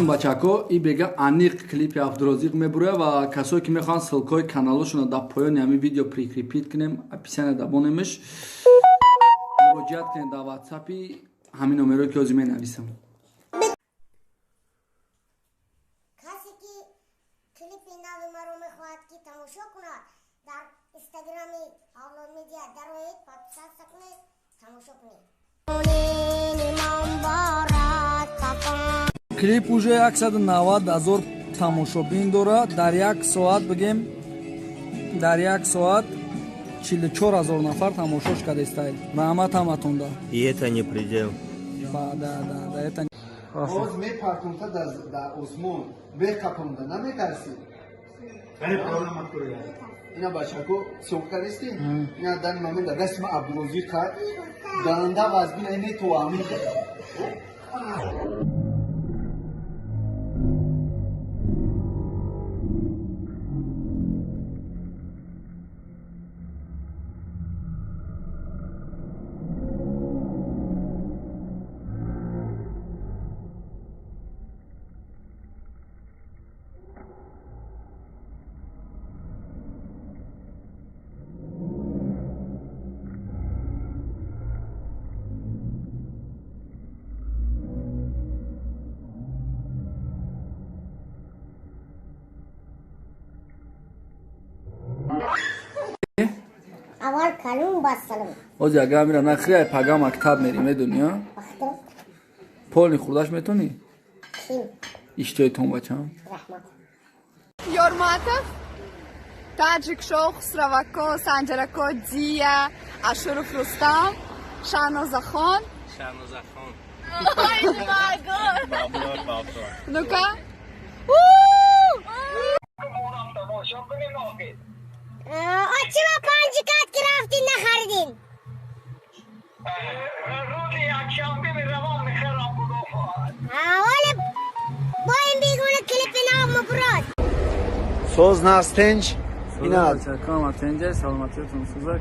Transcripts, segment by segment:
Бачако, и бега аниқ клипи Абдурозиқ мебуроя ва касое ки мехоҳанд, ссылкаҳои каналошонро дар поёни ҳамин видео прикрепить кунем, описание дабонемш. Муроҷиат кунед дар ватсапи ҳамин номерое ки ҳозир менависам. Касе ки клипи нави маро мехоҳад ки тамошо кунад, дар инстаграми Авлод Медиа дароед, подписаться кунед, тамошо кунед. Клип уже 190 ҳазор тамошобин дорад дар як соат, бигем, дар як соат 44 ҳазор нафар тамошош кардестаед. Раҳмат ҳаматонда. И это не предел. Да, это Боз мепартонта дар осмон, меқапонда, наметарсӣ? Ина, бачако, съёмка нестӣ? Ина дани момент дар дасти ма Абдурозиқ кард, ганда вазбина метоамин. Аввал калон, басалам. Ҳозир агар амира нахӯри, ай пага мактаб мерӣ, медонӣ, а? Вақто. Полни хӯрдаш метонӣ? Ким? Иштиҳоитон, бачам. Раҳмат. Йорматов, Таджик Шоу, Хусравако, Санджарако, Дия, Ашуров Рустам, Шанозахон. Шанозахон. Ой, не могу. Ну-ка. Очима панҷикат ки рафтин, нахаридин? Рӯзи якшанбе меравам, мехарам, худо хоҳад. Ҳоле бо ин бигуна клипи нав мубурод. Соз настенҷ ина. Саломатиятон суза.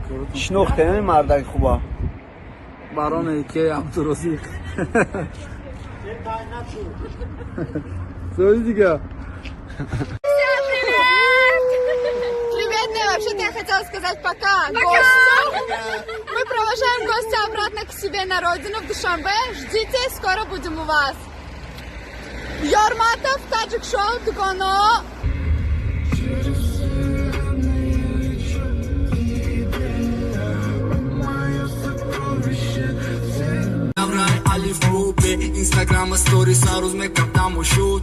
Шинохтем мардаки хуба. Бароне ки Абдурозиқ сои дига. Всем привет! Привет, ну, вообще-то я хотела сказать пока гостю. Мы провожаем гостя обратно к себе на родину, в Душанбе. Ждите, скоро будем у вас. Йорматов, Таджик Шоу, Дугоно. Алифбо Б, инстаграма сторис рӯз мекам тамошо.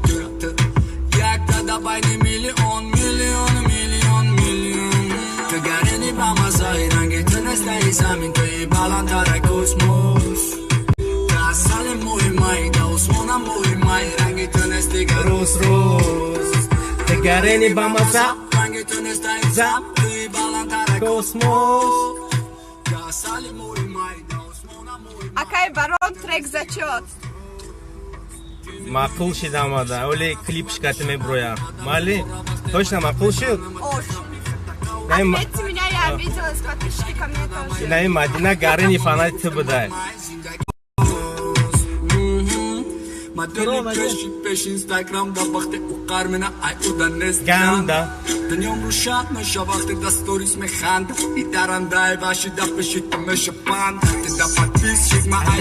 Як дада байни миллион, миллион, миллион, миллион. Гагарини ба мазаи ранги ту нестаи замин, туи баландтара космос. Асали муҳимай да осмона муҳимай, ранги ту нест дигар рӯз рӯз. Гарени ба маза. Ранги ту нестаи зам, туи баландтара космос. Асали муҳимай да осмона муҳимай. Акай Барон, трек зачет. Маъқул шид омада. Оли клип шикати меброя. Мали? Точно маъқул шуд? Очень. Отметьте меня, я обиделась, подписчики ко мне тоже. Инаи Мадина Гарени фанати ту будай. Мадели пеши пеш инстаграм да вақте уқар мена ай уда нест. Ганда. Дунём рӯшан меша вақте да сторис механда и дарандай ваши да пеши ту меша панда. Ты да подписчик ма ай.